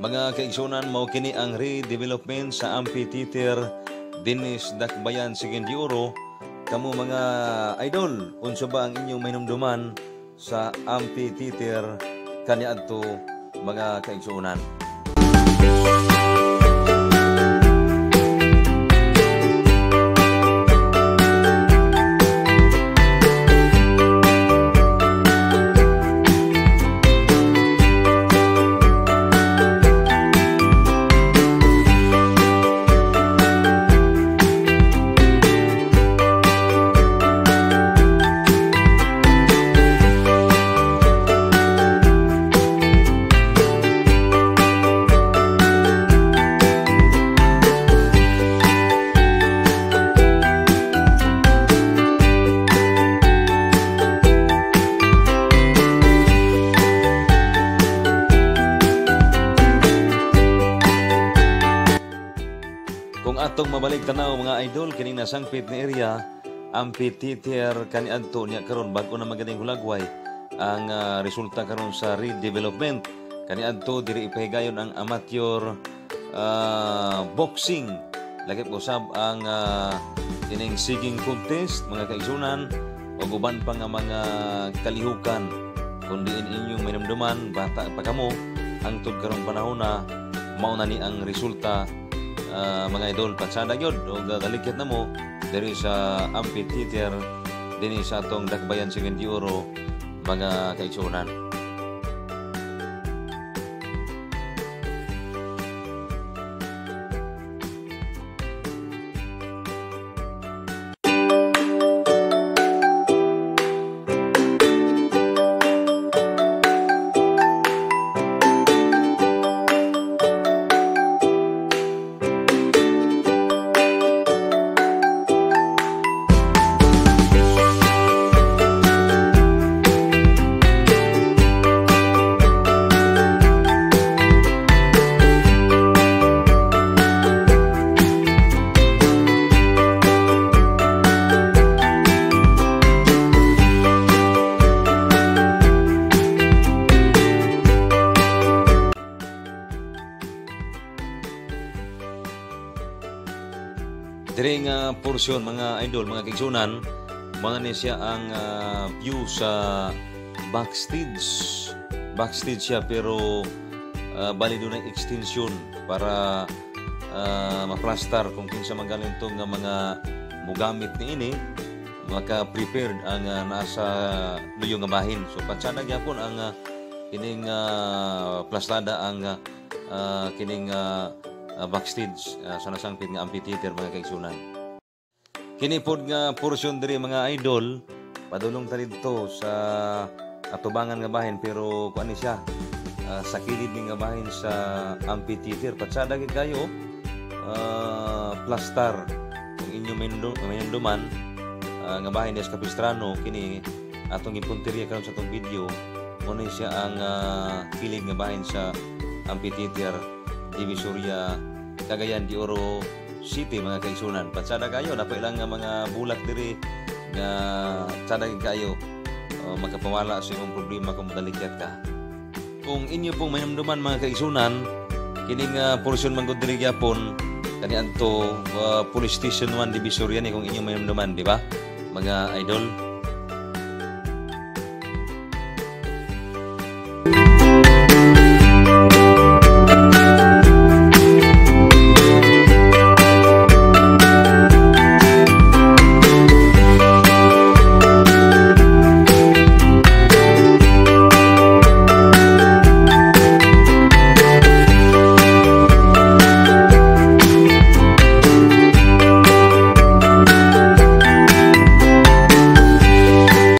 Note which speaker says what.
Speaker 1: Mga kaigsunan, mao kini ang redevelopment sa amphitheater dinis Dakbayan, Sigan de Oro. Kamo mga idol, unsa ba ang inyong mahinumduman sa amphitheater kaniadto, mga kaigsunan? Kung atong mabalik tanaw, mga idol, kining nasangpit ni area amphitheater kaniadto niya karon bag-o na maganing hulagway ang resulta karon sa redevelopment. Kaniadto diri ipahigayon ang amateur boxing, lagi po sab ang kining singing contest, mga kaigsunan, ug uban pa nga mga kalihukan. Kun diin inyong minumduman, bata pa kamo hangtod karong panahon na mao na ni ang resulta. Mga idol, patsada gyud og dalikyat na mo diri sa amphitheater dinhi sa atong Dakbayan, Sigan de Oro, mga kaigsuonan. Diri nga porsyon, mga idol, mga kaigsunan, mga ni siya ang view sa backstage. Backstage siya pero bali doon ang extension para maplastar kung kinsa man galing tong nga mga mugamit niini, maka-prepared ang nasa luyo nga bahin. So patsada gyapon ang kining plastada ang kining backstage sa nasangpit nga amphitheater, mga kaigsunan. Kini pod nga portion diri, mga idol, padulong ta didto sa atubangan nga bahin pero kuan ni siya sa kilid ni nga bahin sa amphitheater. Patsada gid kayo plastar kung inyong minumduman nga bahin des Capistrano kini atong gipuntirya karon sa atong video, mo ni siya ang kilid nga bahin sa amphitheater Divisoria, Cagayan de Oro City, mga kaigsunan. Patsada kayo, dapat lang nga mga bulak diri nga tsada kayo makapawala sa imong problema kung madalikyat ka. Kung inyo pong mahinumduman, mga kaigsunan, kining porsyon man gud diri gyapon kaniadto Police Station 1 Divisoria ni kung inyong mahinumduman, di ba, mga idol?